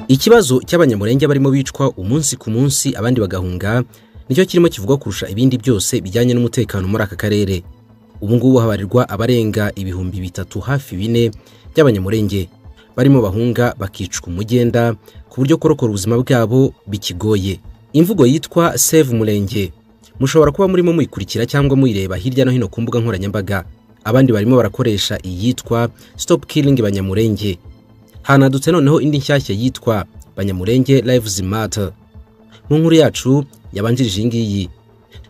Ikibazo cy'Abanyamurenge barimo bicwa umunsi ku munsi abandi bagahunga nicyo kirimo kivugwa kurusha ibindi byose bijyanye n'umutekano muri aka karere. Ubu ngubu habarirwa abarenga 3000 hafi 4 by'Abanyamurenge barimo bahunga bakicwa umugenda ku buryo kurokora ubuzima bwabo bikigoye. Imvugo yitwa Save Murenge mushobora kuba murimo muyikurikira cyangwa muyireba hirya no hino ku mbuga nkoranyambaga. Abandi barimo barakoresha iyitwa Stop Killing Banyamurenge. Hanadutse noneho indi nshyashya yitwa Banyamurenge Lives Matter. Mu nkuru yacu yabanjirije iyi ngiyi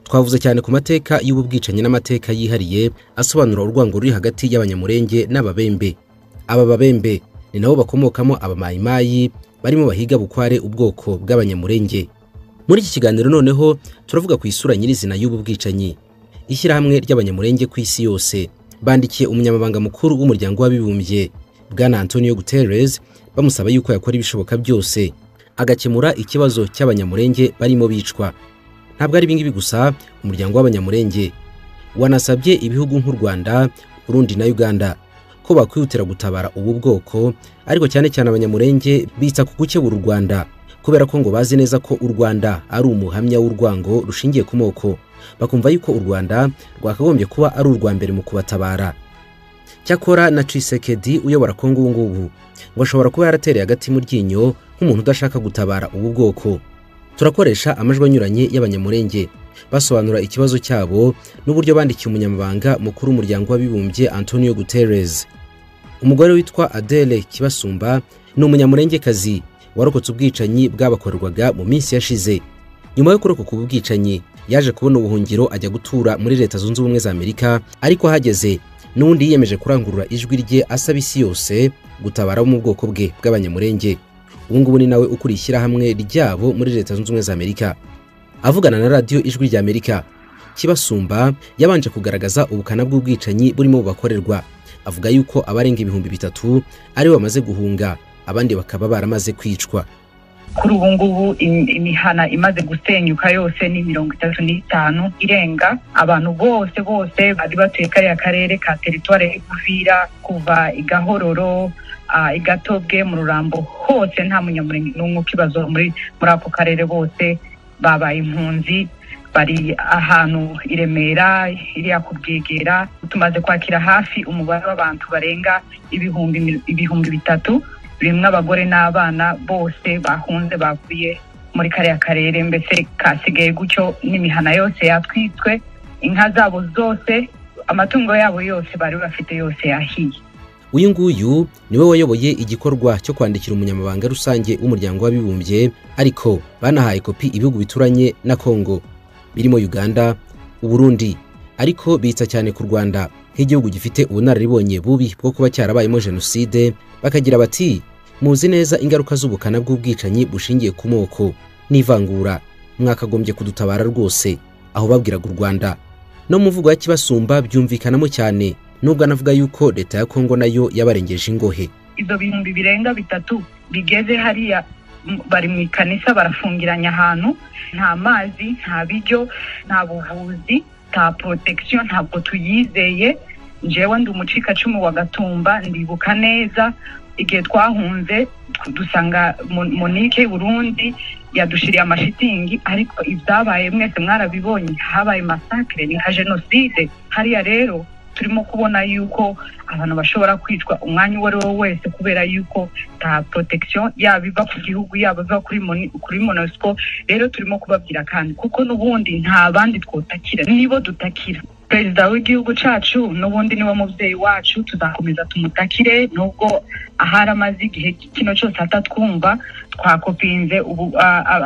twavuze cyane ku mateka y'ubu bwicanyi n'amateka yihariye asobanura urwango ruri hagati y'Abanyamurenge n'Ababembe. Aba Babembe ni nabo bakomokamo Abamayimayi barimo bahiga bukware ubwoko bw'Abanyamurenge. Muri iki kiganiro noneho turavuga ku isura nyirizina y'ubu bwicanyi. Ishyirahamwe ry'Abanyamurenge ku isi yose bandikiye umunyamabanga mukuru w'umuryango w'abibumbye Bwana Antonio Guterres bamusaba yuko yakora ibishoboka byose agakemura ikibazo cy'Abanyamurenge barimo bicwa. Ntabwo ari ibingibi gusa, umuryango w'Abanyamurenge wanasabye ibihugu nk'u Rwanda, Burundi na Uganda ko bakwihutira gutabara ubu bwoko, ariko cyane cyane Abanyamurenge bitsa ku gukebura u Rwanda kubera ko ngo bazi neza ko u Rwanda ari umuhamya w'urwango rushingiye ku moko, bakumva yuko u Rwanda rwakagombye kuba ari urwa mbere mu kubatabara. Cyakora na Tshisekedi uyobora Kongo ubu ngubu ngo ashobora kuba yaratereye agati mu ryinyo nk'umuntu udashaka gutabara ubu bwoko. Turakoresha amajwi anyuranye y'Abanyamurenge basobanura ikibazo cyabo n'uburyo bandikiye umunyamabanga mukuru w'umuryango w'abibumbye Antonio Guterres. Umugore witwa Adele Kibasumba ni umunyamurengekazi warokotse ubwicanyi bwabakorerwaga mu minsi yashize. Nyuma yo kurokoka ubu bwicanyi yaje kubona ubuhungiro ajya gutura muri Leta Zunze Ubumwe za Amerika, ariko ahageze n'undi yiyemeje kurangurura ijwi rye asaba isi yose gutabara mu bwoko bwe bw'Abanyamurenge. Ubu ngubu ni nawe ukuriye ishyirahamwe ryabo muri Leta Zunze Ubumwe za Amerika. Avugana na radiyo Ijwi rya Amerika, Kibasumba yabanje kugaragaza ubukana bw'ubwicanyi burimo bubakorerwa, avuga yuko abarenga 3000 ari bamaze guhunga, abandi bakaba baramaze kwicwa. Kuri ubu ngubu imihana imaze gusenyuka yose ni 35 irenga. Abantu bose bose bari batuye kariya karere ka teritware y'Uvira, kuva igahororo igatobwe mu Rurambo hose nta Munyamurenge n'umwe ukibazo muri ako karere, bose babaye impunzi bari ahantu i Remera iriya kubwegera. Tumaze kwakira hafi umubare w'abantu barenga 3000 bimwe abagore n'abana bose bahunze bavuye muri kariya karere. Mbese kasigaye gutyo n'imihana yose yatwitswe, inka zabo zose, amatungo yabo yose bari bafite yose yahiye. Uyu nguyu niwe wayoboye igikorwa cyo kwandikira umunyamabanga rusange w'umuryango w'abibumbye, ariko banahaye kopi ibihugu bituranye na Kongo birimo Uganda, Uburundi, ariko bitsa cyane ku Rwanda nk'igihugu gifite ubunararibonye bubi bwo kuba cyarabayemo jenoside. Bakagira bati muzi neza ingaruka z'ubukana bw'ubwicanyi bushingiye ku moko n'ivangura, mwakagombye kudutabara rwose. Aho babwiraga u Rwanda. No mu mvugo ya Kibasumba byumvikanamo cyane, nubwo anavuga yuko leta ya Kongo nayo yabarengeje ingohe. Izo 3000 bigeze hariya bari mu ikanisa barafungiranya ahantu, nta mazi, nta biryo, nta buvuzi, nta protection, ntabwo tuyizeye. Njyewe ndi umucikacumu wa Gatumba, ndibuka neza igihe twahunze dusanga Monique Burundi yadushiriye amashitingi, ariko ibyabaye mwese mwarabibonye, habaye massacre, ni nka jenoside. Hariya rero turimo kubona yuko abantu bashobora kwicwa umwanya uwo ari wo wese kubera yuko ta protection yaba iva ku gihugu yaba iva kuri MONUSCO. Rero turimo kubabwira kandi kuko n'ubundi nta bandi twotakira, nibo dutakira. Perezida w'igihugu cacu n'ubundi niwe muvyeyi wacu, tuzakomeza tumutakire nubwo ahari amaze igihe kino cyose atatwumva. Twakopinze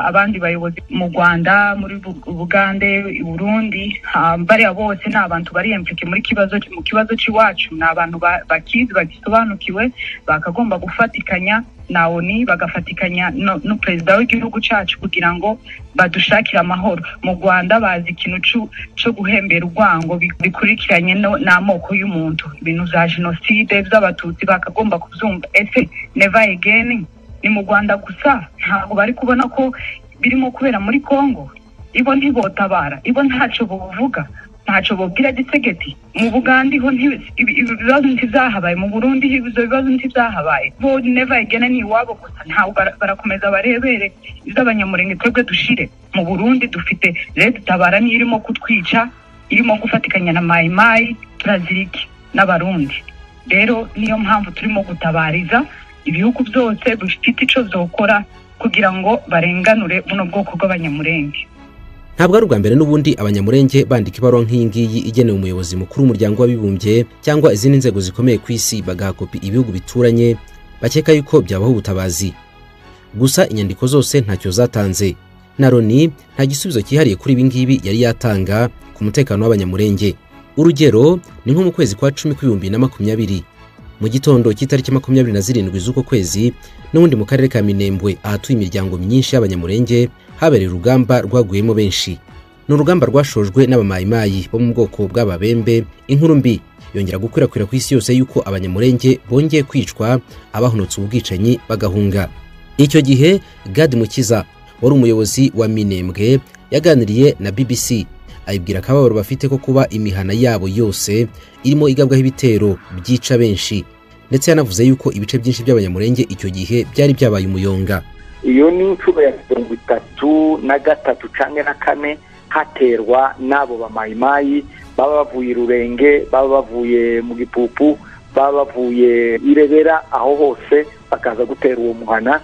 abandi bayobozi mu Rwanda, muri Bugande, i Burundi, bariya bose ni abantu bari impliqué muri kibazo mu kibazo c'iwacu, ni abantu bakizi bagisobanukiwe, bakagomba gufatikanya na ONU, bagafatikanya no perezida w'igihugu cacu kugira ngo badushakire amahoro. Mu Rwanda bazi ikintu cyo guhembera urwango bikurikiranye n'amoko y'umuntu, ibintu za jenoside by'Abatutsi bakagomba kubyumva. Ese never again ni mu Rwanda gusa? Ntabwo bari kubona ko birimo kubera muri Kongo? Ibo ntibotabara, ibo ntaco buvuga. Ntacyo bobwira Tshisekedi. Mu Bugandi ho ibibazo ntibyahabaye, mu Burundi ibyo bibazo ntibyahabaye. Bo never again ni iwabo gusa, ntabwo barakomeza barebere iz'Abanyamurenge twebwe dushire. Mu Burundi dufite Red Tabara niyo irimo kutwica, irimo gufatikanya na Mai Mai, turaziriki n'Abarundi. Rero niyo mpamvu turimo gutabariza ibihugu byose bifite ico byokora kugira ngo barenganure buno bwoko bw'Abanyamurenge. Ntabwo ari ubwa mbere n'ubundi Abanyamurenge bandika ibaruwa nk'iyi ngiyi igenewe umuyobozi mukuru w'umuryango w'abibumbye cyangwa izindi nzego zikomeye ku isi, bagaha kopi ibihugu bituranye bakeka yuko byabaho ubutabazi. Gusa inyandiko zose ntacyo zatanze, na Loni nta gisubizo cyihariye kuri ibi ngibi yari yatanga ku mutekano w'Abanyamurenge. Urugero ni nko mu kwezi kwa 10 2020, mu gitondo cy'itariki 27 z'uko kwezi, n'ubundi mu karere ka Minembwe ahatuye imiryango myinshi y'Abanyamurenge habereye urugamba rwaguyemo benshi. Ni urugamba rwashojwe n'abamayimayi bo mu bwoko bw'Ababembe. Inkuru mbi yongera gukwirakwira ku isi yose yuko Abanyamurenge bongeye kwicwa, abahonotse ubwicanyi bagahunga. Icyo gihe Gad Mukiza wari umuyobozi wa Minembwe yaganiriye na BBC ayibwira akababaro bafite ko kuba imihana yabo yose irimo igabwaho ibitero byica benshi, ndetse yanavuze yuko ibice byinshi by'Abanyamurenge icyo gihe byari byabaye umuyonga. Iyo ni inshuro ya 33 canke na 4 haterwa n'abo bamayimayi baba bavuye Rurenge, baba bavuye mu Gipupu, baba bavuye Irebera, aho hose bakaza gutera uwo muhana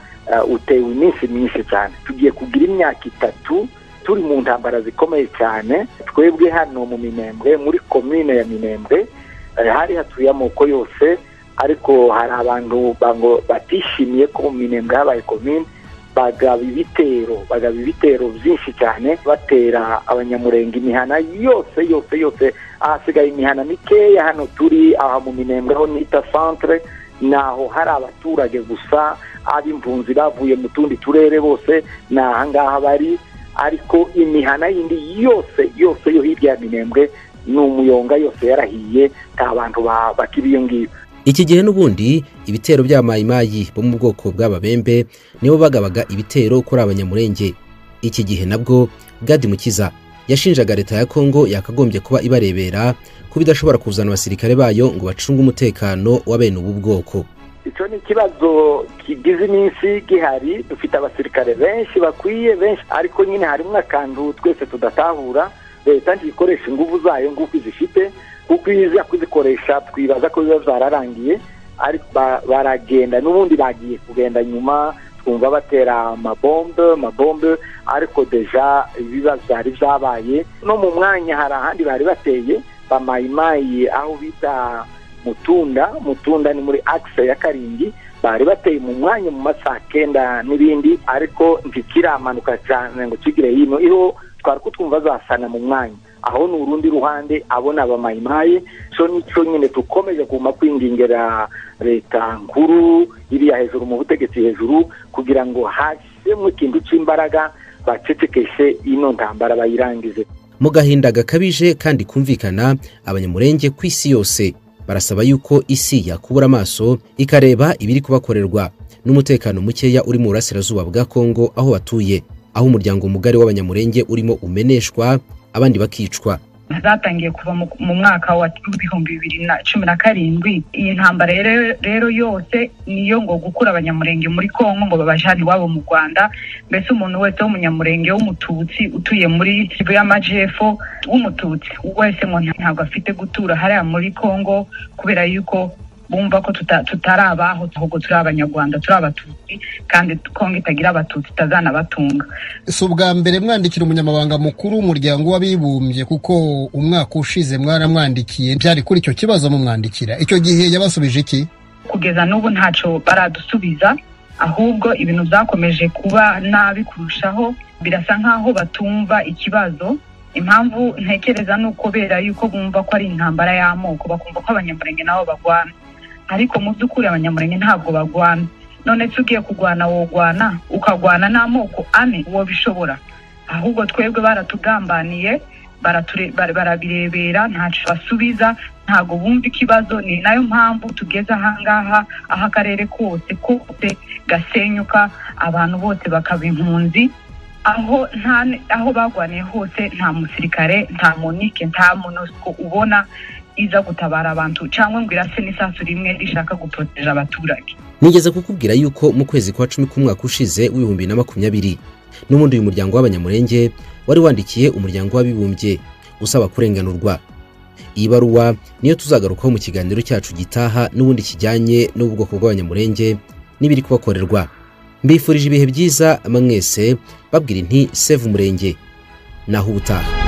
utewe iminsi myinshi cyane. Tugiye kugira imyaka 3 turi mu ntambara zikomeye cyane. Twebwe hano mu Minembwe, muri komine ya Minembwe, hari hatuye amoko yose, ariko hari abantu bango batishimiye ko mu Minembwe habaye komine, bagaba ibitero byinshi cyane, batera Abanyamurenge imihana yose yose yose. Ahasigaye imihana mikeya hano turi aha mu Minembwe, ho nita centre, naho hari abaturage gusa, ab'impunzi bavuye mu tundi turere bose ni ahangaha bari, ariko imihana yindi yose yose yo hirya ya Minembwe ni umuyonga, yose yarahiye, nta bantu bakiri iyo ngiyo. Iki gihe n'ubundi ibitero bya Mayimayi bo mu bwoko bw'Ababembe nibo bagabaga ibitero kuri Abanyamurenge. Iki gihe nabwo Gad Mukiza yashinjaga leta ya Kongo yakagombye kuba ibarebera kuba idashobora kuzana abasirikare bayo ngo bacunge umutekano wa bene ubu bwoko. Icyo ni ikibazo kigize iminsi gihari, dufite abasirikare benshi bakwiye benshi, ariko nyine harimo akantu twese tudatahura. Leta ntikoresha ingufu zayo nguko izifite, kuko iza kuzikoresha twibaza ko biba byararangiye, ariko baragenda n'ubundi bagiye kugenda nyuma twumva batera amabombe, ariko deja ibibazo byari byabaye. No mu mwanya hari ahandi bari bateye bamayimayi aho bita Mutunda ni muri axe ya Karingi, bari bateye mu mwanya mu masaha 9 n'ibindi, ariko ntikiramanuka cyane ngo kigire hino, iho twari kutwumva zasana mu mwanya aho ni urundi ruhande abona abamayimayi. So nico nyine tukomeje kuma kwingingera leta nkuru iriya hejuru mu butegetsi hejuru, kugira ngo hashemwe ikintu c'imbaraga bacecekeshe ino ntambara bayirangize. Mu gahinda gakabije kandi kumvikana, Abanyamurenge ku isi yose barasaba yuko isi yakubura amaso ikareba ibiri kubakorerwa n'umutekano mukeya uri mu burasirazuba bwa Kongo aho batuye, aho umuryango mugari w'Abanyamurenge urimo umeneshwa abandi bakicwa. Zatangiye kuva mu mwaka wa 2017. Iyi ntambara rero yose niyo ngo gukura Abanyamurenge muri Kongo ngo babajane iwabo mu Rwanda. Mbese umuntu wese w'Umunyamurenge w'Umututsi utuye muri Kivu y'Amajepfo w'Umututsi wese ngo ntabwo afite gutura hariya muri Kongo, kubera yuko bumva ko tutari abaho, ahubwo turi Abanyarwanda, turi Abatutsi, kandi Kongo itagira Abatutsi itazanabatunga. Si ubwa mbere mwandikira umunyamabanga mukuru w'umuryango w'abibumbye, kuko umwaka ushize mwaramwandikiye, byari kuri icyo kibazo mumwandikira. Icyo gihe yabasubije iki? Kugeza n'ubu ntacyo baradusubiza, ahubwo ibintu byakomeje kuba nabi kurushaho. Birasa nkaho batumva ikibazo. Impamvu ntekereza ni ukubera yuko bumva ko ari intambara y'amoko, bakumva ko Abanyamurenge nabo bagwana, ariko mu by'ukuri Abanyamurenge ntabwo bagwana. None se ugiye kugwana wogwana ukagwana n'amoko ane wobishobora? Ahubwo twebwe baratugambaniye, barabirebera, ntacyo basubiza, ntabwo bumva ikibazo. Ni nayo mpamvu tugeze ahangaha, aho akarere kose kose gasenyuka, abantu bose bakaba impunzi. Aho nta aho bagwaniye hose, nta musirikare, nta MONUC, nta MONUSCO ubona iza gutabara abantu cyangwa ngo irase n'isasu rimwe rishaka guproteja abaturage. Nigeze kukubwira yuko mu kwezi kwa 10 k'umwaka ushize w'2020 n'ubundi uyu muryango w'Abanyamurenge wari wandikiye Umuryango w'Abibumbye usaba kurenganurwa. Iyi baruwa niyo tuzagarukaho mu kiganiro cyacu gitaha, n'ubundi kijyanye n'ubwoko bw'Abanyamurenge n'ibiri kubakorerwa. Mbifurije ibihe byiza mwese, babwira inti save Umurenge. Naho ubutaha.